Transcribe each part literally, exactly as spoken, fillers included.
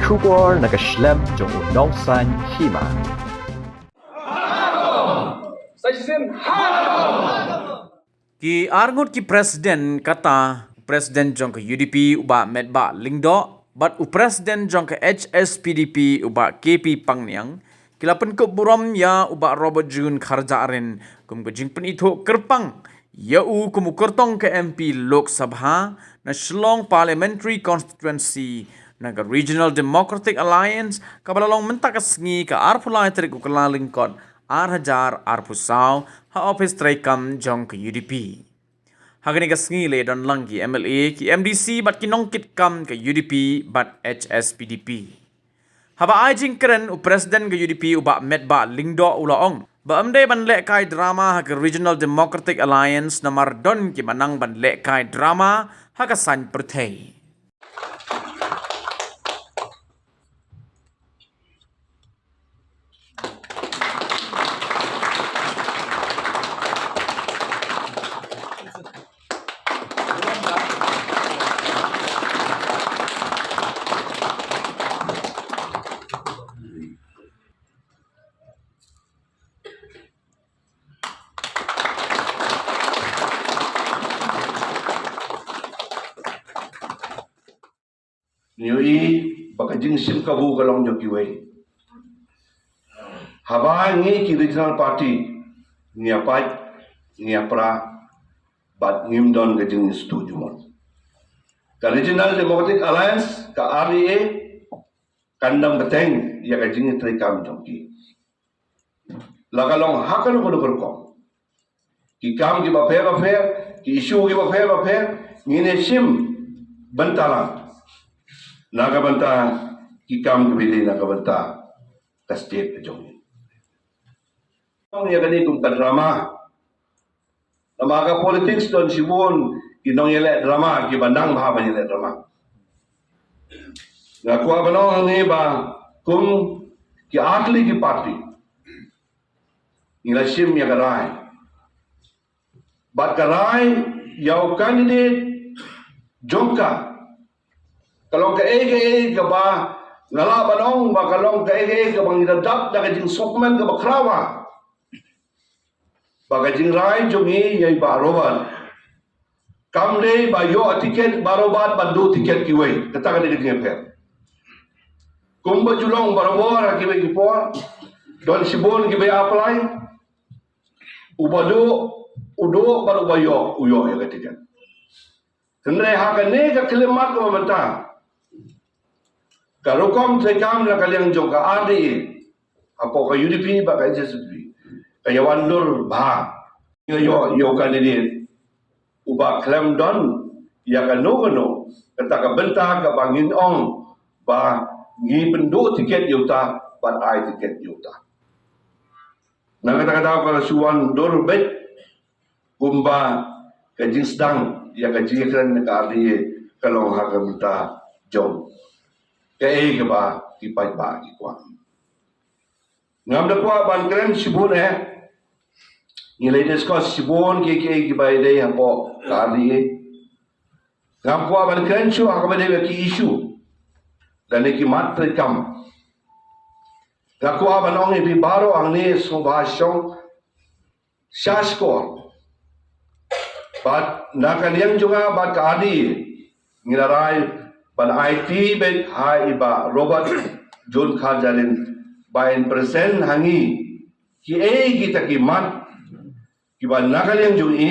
Khubor na ka shlem jong u nongsan hima. Sa shisien ha. Ki arngut ki president kata, u president jong ka U D P u Bah Metbah Lyngdoh bad u president jong ka H S P D P u Bah K P Pangniang, ki la pynkup burom ïa u Bah Robert June Kharjahrin kum ka jingpynithuh kyrpang ïa u kum u kyrtong ka M P Lok Sabha na Shillong Parliamentary Constituency na ka Regional Democratic Alliance, kaba la long mynta ka sngi ka arphew lai tarik u Kyllalyngkot ar hajar arphew saw ha ophis treikam jong ka U D P. Ha kane ka sngi la ïadon lang ki M L A, ki M D C bad ki nongkitkam ka U D P bad H S P D P. Haba ai jingkren, u president ka U D P u Bah Metbah Lyngdoh u la ong ba ym dei ban lehkai drama ha ka Regional Democratic Alliance namar don kiba nang ban lehkai drama ha ka saiñ pyrthei. Ngi ïohi ba ka jingshim kabu ka long jong kiwei. Haba ngi ki regional party ngi ïa pait, ngi ïa pra, bad ngim don ka jingïasetuh jumut. Ka Regional Democratic Alliance, ka R D A, kan dang bteng ïa ka jingïatreikam jong ki. La ka long ha kano kano ka rukom. Ki kam kiba pher ba pher, ki issue kiba pher ba pher, ngin ïa shim bynta lang na ka bynta ki kam kiba dei na ka bynta ka state ka jong ngi. Ong ïa kane kum ka drama. Namar ka politics don shibun ki nongïaleh drama kiba nang bha ban ïaleh drama. Nga kwah ban ong hangne ba kum ki artylli ki party ngi la shim ïa ka rai. Bad ka rai ïa u candidate jong ka ka long kaei kaei kaba nga lah ban ong ba ka long kaei kaei kaba ngi la dap da ka jingsngewkmen kaba khraw ba ka jingrai jong ngi ïa i Bah Robert kam dei ba ïoh tiket Bah Robert ban duh tiket kiwei. Kata ka dei ka jingïapher. Kumba ju long barabor ha kiwei ki por, don shibun kiba ïa apply, uba duh u duh bad uba ïoh u ïoh ïa ka tiket. Hynrei ha kane ka khyllipmat kaba mynta ka rukom treikam na ka liang jong ka R D A hapoh ka U D P bad ka H S P D P ka ïa wan dur bha. Ngi ïoh ïa u candidate uba khlem don ïa kano kano kata ka bynta kaba ngin ong ba ngi pynduh tiket ïa uta bad ai tiket ïa uta. Na kata ka daw ka la shu wan dur beit kumba ka jingsdang ïa ka jingkren ka R D A ka long ha ka bynta jong kaei kaba ki paidbah ki kwah. Ngam da kwah ban kren shibun eh. Ngi la discuss shibun kiei kiei kiba ïadei hapoh ka R D A. Ngam kwah ban kren shuh ha kaba ïadei bad ki issue lane ki mat treikam. Nga kwah ban ong ïa phi baroh hangne sngewbha shong sha shkor. Bad na ka liang jong nga bad ka R D A ngi la rai ban aiti beit ha i Bah Robert June Kharjahrin ba in present ha ngi kiei kita ki mat kiba na ka liang jong i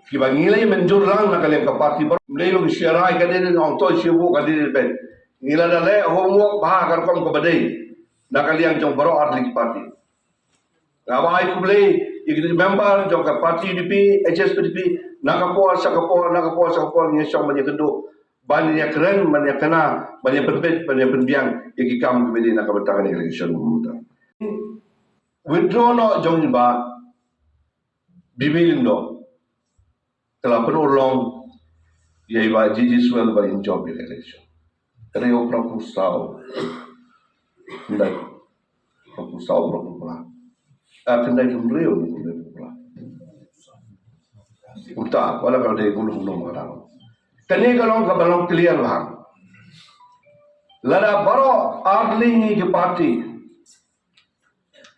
kiba ngi la ïa mynjur lang na ka liang ka party baroh. Ym dei ba ngi shu rai ka dei dei ong to shu buh ka dei dei beit. Ngi la da leh homework bha ka rukom kaba dei na ka liang jong baroh artylli ki party. Nga ba ai khublei ïa ki member jong ka party U D P, H S P D P, na ka por sha ka por, na ka por sha ka por ngi shong ban ïakynduh, ban ïakren, ban ïakynna, ban ïapynbeit, ban ïapynbiang ïa ki kam kiba dei na ka bynta kane ka election mynta. Withdraw noh jong i Bah B B Lyngdoh. Ka la pynurlong ïa i Bah G G Swell ba in jop ïa ka election. Ka dei u proposal. Khyndai proposal, proposal. Ah, khyndai khyndai proposal. Kumta, wala ka dei kumno kumno ka dang. Kane ka long kaba long clear bha. Lada baroh arliang ngi ki party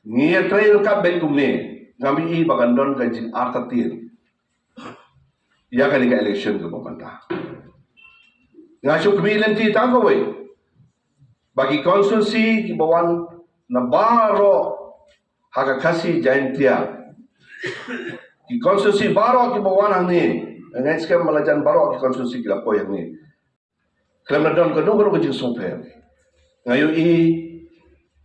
ngi ïatrei ryngkat bad kumne, ngam i ba kan don ka jingartatien ïa kane ka election kaba mynta. Nga shu khmih lynti tang kawei, ba ki constituency kiba wan na baroh ha ka Khasi Jaintia, ki constituency baroh kiba wan hangne, nga ngeit skhem ba la jan baroh ki constituency ki la poi hangne. Khlem da don kano kano ka jingsngewpher, nga ïohi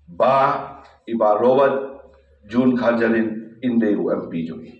ba i Bah Robert June Kharjahrin in dei u M P jong ngi.